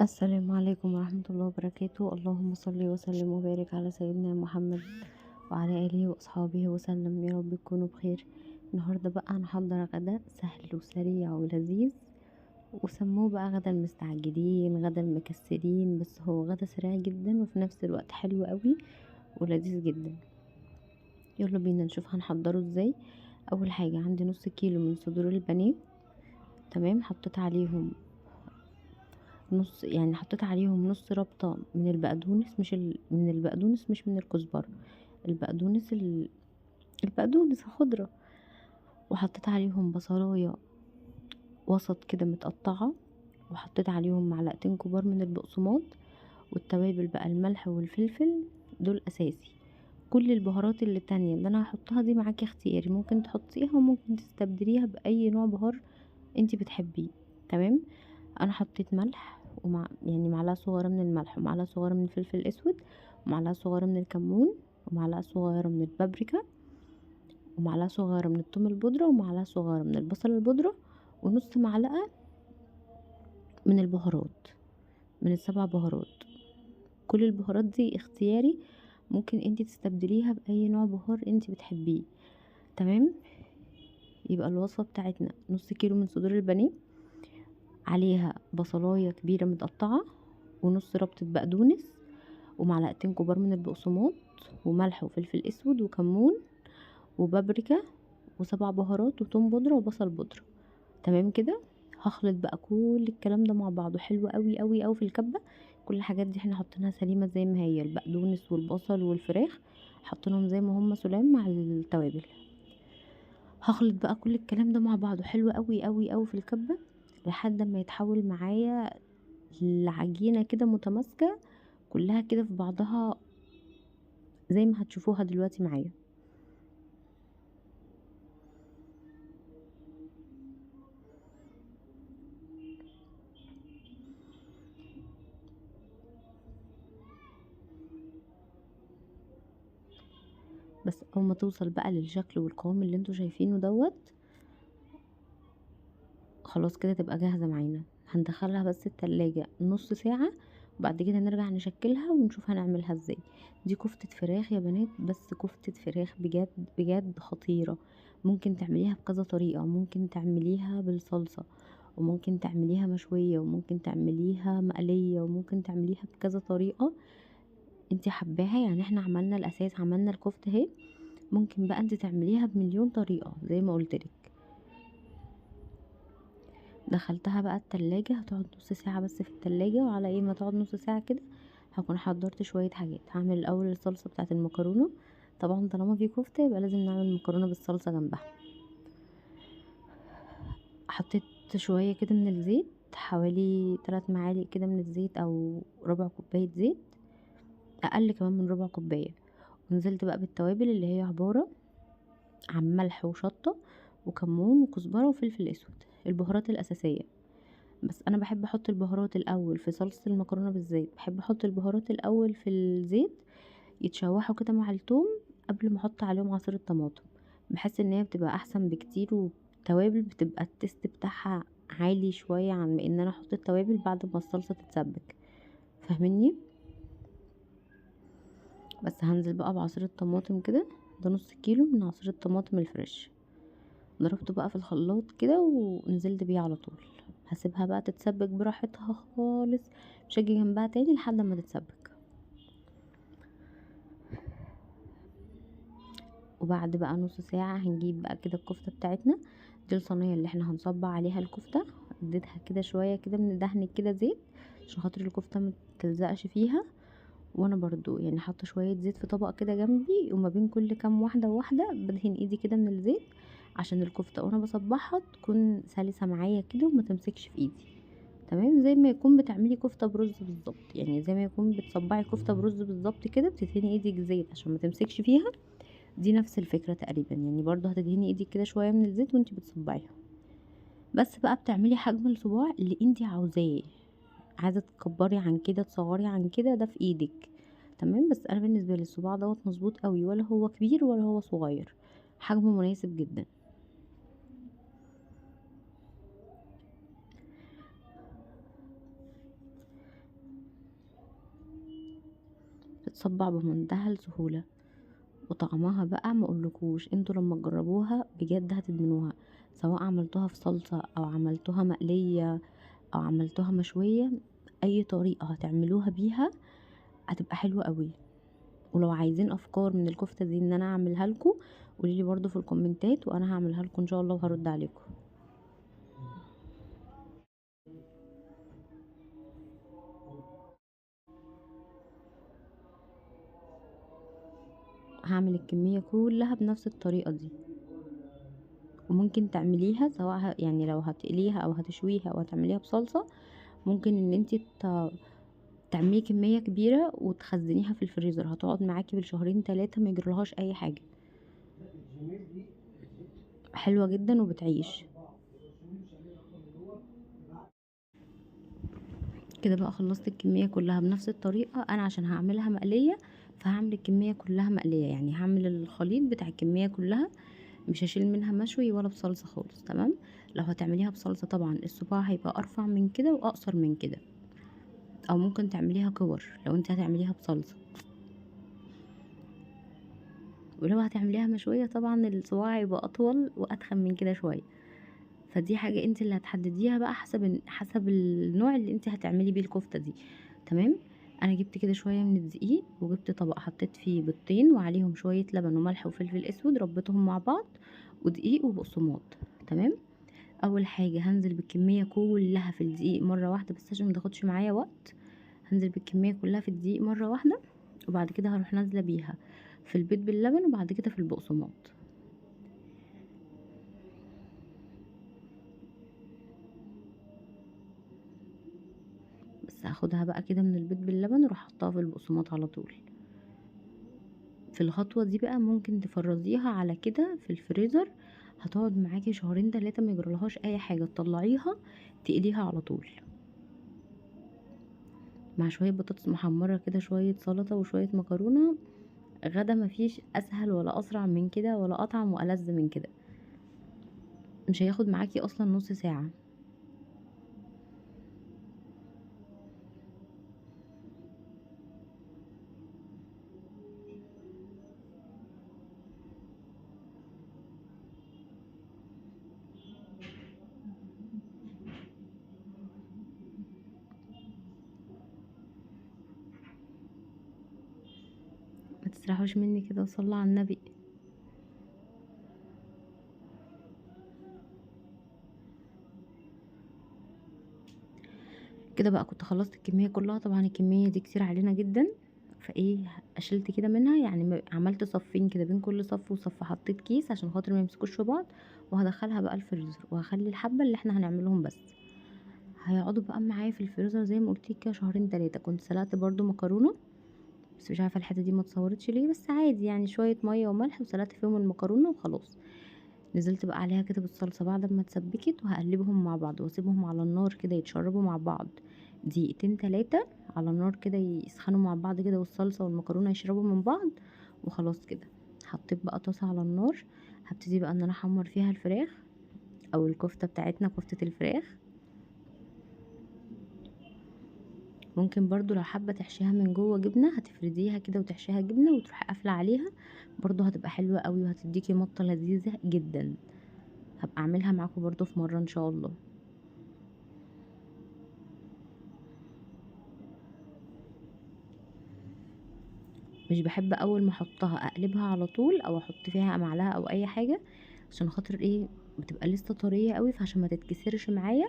السلام عليكم ورحمة الله وبركاته. اللهم صل وسلم وبارك على سيدنا محمد وعلى آله وأصحابه وسلم. يا رب تكونوا بخير. النهاردة بقى هنحضر غدا سهل وسريع ولذيذ، وسموه بقى غدا المستعجلين، غدا المكسرين، بس هو غدا سريع جدا وفي نفس الوقت حلو قوي ولذيذ جدا. يلا بينا نشوف هنحضره ازاي. اول حاجة عندي نص كيلو من صدور البانيه، تمام. حطيت عليهم نص، يعني حطيت عليهم نص ربطة من البقدونس، مش من البقدونس، مش من الكزبرة، البقدونس البقدونس الخضرة. وحطيت عليهم بصلاية وسط كده متقطعة، وحطيت عليهم معلقتين كبار من البقسماط، والتوابل بقى الملح والفلفل دول اساسي. كل البهارات اللي التانية اللي انا هحطها دي معاكي اختياري، ممكن تحطيها وممكن تستبدليها باي نوع بهار انتي بتحبيه، تمام. انا حطيت ملح ومع يعني معلقه صغيرة من الملح، ومعلقة صغيرة من الفلفل الاسود، ومعلقة صغيرة من الكمون، ومعلقة صغيرة من البابريكا، ومعلقة صغيرة من الثوم البودره، ومعلقة صغيرة من البصل البودره، ونص معلقه من البهارات، من السبع بهارات. كل البهارات دي اختياري، ممكن انتي تستبدليها باي نوع بهار انتي بتحبيه، تمام. يبقى الوصفة بتاعتنا نص كيلو من صدور البانيه، عليها بصلايه كبيرة متقطعه، ونص ربطه بقدونس، ومعلقتين كبار من البقسماط، وملح وفلفل اسود وكمون وبابريكا، وسبع بهارات، وتوم بودره وبصل بودره، تمام كده. هخلط بقى كل الكلام ده مع بعضه حلو قوي قوي قوي في الكبه. كل الحاجات دي احنا حاطينها سليمة زي ما هي، البقدونس والبصل والفراخ حاطينهم زي ما هم سلام مع التوابل. هخلط بقى كل الكلام ده مع بعضه حلو قوي قوي قوي في الكبه لحد ما يتحول معايا العجينة كده متماسكة كلها كده في بعضها زي ما هتشوفوها دلوقتي معايا. بس اول ما توصل بقى للشكل والقوام اللي انتوا شايفينه دوت، خلاص كده تبقى جاهزة معانا. هندخلها بس التلاجة نص ساعة، وبعد كده نرجع نشكلها ونشوف هنعملها ازاي. دي كفتة فراخ يا بنات، بس كفتة فراخ بجد بجد خطيرة. ممكن تعمليها بكذا طريقة، ممكن تعمليها بالصلصة، وممكن تعمليها مشوية، وممكن تعمليها مقلية، وممكن تعمليها بكذا طريقة انتي حباها. يعني احنا عملنا الاساس، عملنا الكفتة اهي، ممكن بقى انتي تعمليها بمليون طريقة زي ما قلتلك. دخلتها بقى التلاجة، هتقعد نص ساعة بس في التلاجة، وعلى ايه ما تقعد نص ساعة كده هكون حضرت شوية حاجات. هعمل الاول الصلصة بتاعت المكرونة، طبعا طالما في كفتة يبقى لازم نعمل مكرونة بالصلصة جنبها. حطيت شوية كده من الزيت، حوالي 3 معالق كده من الزيت او ربع كوباية زيت، اقل كمان من ربع كوباية. ونزلت بقى بالتوابل اللي هي عبارة عن ملح وشطة وكمون وكزبرة وفلفل اسود، البهارات الاساسية. بس انا بحب احط البهارات الاول في صلصة المكرونة بالزيت، بحب احط البهارات الاول في الزيت يتشوحوا كده مع التوم قبل ما احط عليهم عصير الطماطم. بحس ان هي بتبقى احسن بكتير، والتوابل بتبقى التست بتاعها عالي شوية عن ان انا احط التوابل بعد ما الصلصة تتسبك، فاهميني؟ بس هنزل بقى بعصير الطماطم كده، ده نص كيلو من عصير الطماطم الفريش، ضربته بقى في الخلاط كده ونزلت بيه على طول. هسيبها بقى تتسبك براحتها خالص، مش هاجي جنبها تاني لحد ما تتسبك. وبعد بقى نص ساعة هنجيب بقى كده الكفتة بتاعتنا، دي الصينية اللي احنا هنصب عليها الكفتة. اديتها كده شوية كده من دهن كده زيت عشان خاطر الكفتة ما تلزقش فيها، وانا برضو يعني حاطه شوية زيت في طبق كده جنبي، وما بين كل كام واحدة وواحدة بدهن ايدي كده من الزيت عشان الكفتة وانا بصبعها تكون سلسه معايا كده وما تمسكش في ايدي، تمام. زي ما يكون بتعملي كفته برز بالظبط، يعني زي ما يكون بتصبعي كفته برز بالظبط كده، بتدهني ايدك زيت عشان ما تمسكش فيها. دي نفس الفكرة تقريبا، يعني برضو هتدهني ايدك كده شوية من الزيت وانتي بتصبعيها. بس بقى بتعملي حجم الصباع اللي انتي عاوزاه، عايزه تكبري عن كده تصغري عن كده، ده في ايدك، تمام. بس انا بالنسبة لي الصباع دوت مظبوط قوي، ولا هو كبير ولا هو صغير، حجمه مناسب جدا. بتتصبع بمنتهى السهولة، وطعمها بقى ما اقولكوش، انتوا لما تجربوها بجد هتدمنوها، سواء عملتوها في صلصه او عملتوها مقلية او عملتوها مشوية، اي طريقه هتعملوها بيها هتبقى حلوة قوي. ولو عايزين افكار من الكفتة دي ان انا اعملها لكم قولي لي برده في الكومنتات، وانا هعملها لكم ان شاء الله وهرد عليكم. هعمل الكمية كلها بنفس الطريقة دي، وممكن تعمليها سواء يعني لو هتقليها او هتشويها او هتعمليها بصلصه، ممكن ان انت تعملي كمية كبيرة وتخزنيها في الفريزر، هتقعد معاكي بالشهرين 3 ما يجرلهاش اي حاجة. حلوة جدا وبتعيش كده. بقى خلصت الكمية كلها بنفس الطريقة. انا عشان هعملها مقلية فهعمل الكمية كلها مقلية، يعني هعمل الخليط بتاع الكمية كلها، مش هشيل منها مشوي ولا بصلصه خالص. تمام. لو هتعمليها بصلصه طبعا الصباع هيبقى ارفع من كده واقصر من كده، او ممكن تعمليها كور لو انت هتعمليها بصلصه. ولو هتعمليها مشوية طبعا الصباع هيبقى اطول واتخن من كده شوية. فدي حاجة انت اللي هتحدديها بقى حسب النوع اللي انت هتعملي بيه الكفتة دي. تمام. انا جبت كده شوية من الدقيق، وجبت طبق حطيت فيه بيضتين وعليهم شوية لبن وملح وفلفل اسود، ربيتهم مع بعض، ودقيق وبقسماط. تمام. اول حاجة هنزل بالكمية كلها في الدقيق مرة واحدة، بس عشان ما تاخدش معايا وقت هنزل بالكمية كلها في الدقيق مرة واحدة، وبعد كده هروح نازله بيها في البيض باللبن، وبعد كده في البقسماط. بس هاخدها بقى كده من البيض باللبن واروح احطها في البقسماط على طول. في الخطوة دي بقى ممكن تفرزيها على كده في الفريزر، هتقعد معاكي شهرين 3 ما يجرلهاش اي حاجة، تطلعيها تقليها على طول مع شوية بطاطس محمرة كده، شوية سلطة وشوية مكرونه. غدا مفيش اسهل ولا اسرع من كده ولا اطعم والذ من كده، مش هياخد معاكي اصلا نص ساعة. ما تسرحوش مني كده وصلوا على النبي. كده بقى كنت خلصت الكمية كلها. طبعا الكمية دي كتير علينا جدا، فايه شلت كده منها، يعني عملت صفين كده، بين كل صف وصف حطيت كيس عشان خاطر ما يمسكوش في بعض، وهدخلها بقى الفريزر، وهخلي الحبة اللي احنا هنعملهم بس هيقعدوا بقى معايا في الفريزر زي ما قلت كده شهرين 3. كنت سلقت برده مكرونه، بس مش عارفه الحتة دي ما اتصورتش ليه، بس عادي يعني، شوية مية وملح وسلقت فيهم المكرونه وخلاص. نزلت بقى عليها كده بالصلصه بعد ما اتسبكت، وهقلبهم مع بعض واسيبهم على النار كده يتشربوا مع بعض دقيقتين 3 على النار كده، يسخنوا مع بعض كده، والصلصه والمكرونه يشربوا من بعض وخلاص كده. حطيت بقى طاسه على النار، هبتدي بقى ان انا احمر فيها الفراخ او الكفتة بتاعتنا، كفته الفراخ. ممكن برضو لو حابة تحشيها من جوه جبنه، هتفرديها كده وتحشيها جبنه وتروحي قافله عليها، برضو هتبقى حلوة قوي وهتديكي مطه لذيذة جدا. هبقى اعملها معاكم برضو في مرة ان شاء الله. مش بحب اول ما احطها اقلبها على طول او احط فيها معلقه او اي حاجة، عشان خاطر ايه، بتبقى لسه طرية قوي، فعشان ما تتكسرش معايا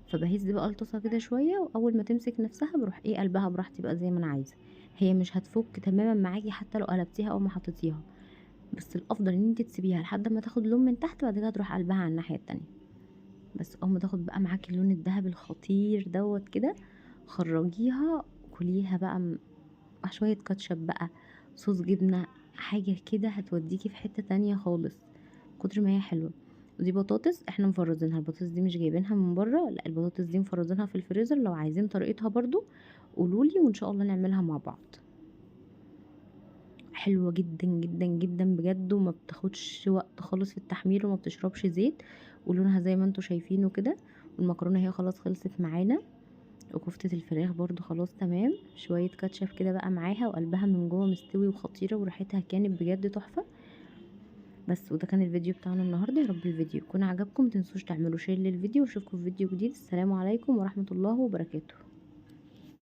فبهز بقى الطاسه كده شوية، واول ما تمسك نفسها بروح ايه قلبها براحتي بقى زي ما انا عايزه. هي مش هتفك تماما معاكي حتى لو قلبتيها او ما حطيتيها، بس الافضل ان انت تسيبيها لحد ما تاخد لون من تحت، بعد كده تروح قلبها على الناحية التانية. بس اول ما تاخد بقى معاكي اللون الذهبي الخطير دوت كده، خرجيها كليها بقى مع شوية كاتشب بقى، صوص جبنه، حاجة كده هتوديكي في حتة تانية خالص كتر ما هي حلوة. ودي بطاطس احنا مفرزينها، البطاطس دي مش جايبينها من بره، لا البطاطس دي مفرزينها في الفريزر. لو عايزين طريقتها برضو قولولي وان شاء الله نعملها مع بعض. حلوة جدا جدا جدا بجد، وما بتاخدش وقت خالص في التحمير، وما بتشربش زيت، ولونها زي ما انتوا شايفينه كده. والمكرونه هي خلاص خلصت معانا. وكفتة الفراخ برضو خلاص تمام، شوية كاتشب كده بقى معاها، وقلبها من جوه مستوي وخطيرة، وريحتها كانت بجد تحفة. بس وده كان الفيديو بتاعنا النهاردة. يا رب الفيديو يكون عجبكم، متنسوش تعملوا share للفيديو، واشوفكم في فيديو جديد. السلام عليكم ورحمة الله وبركاته.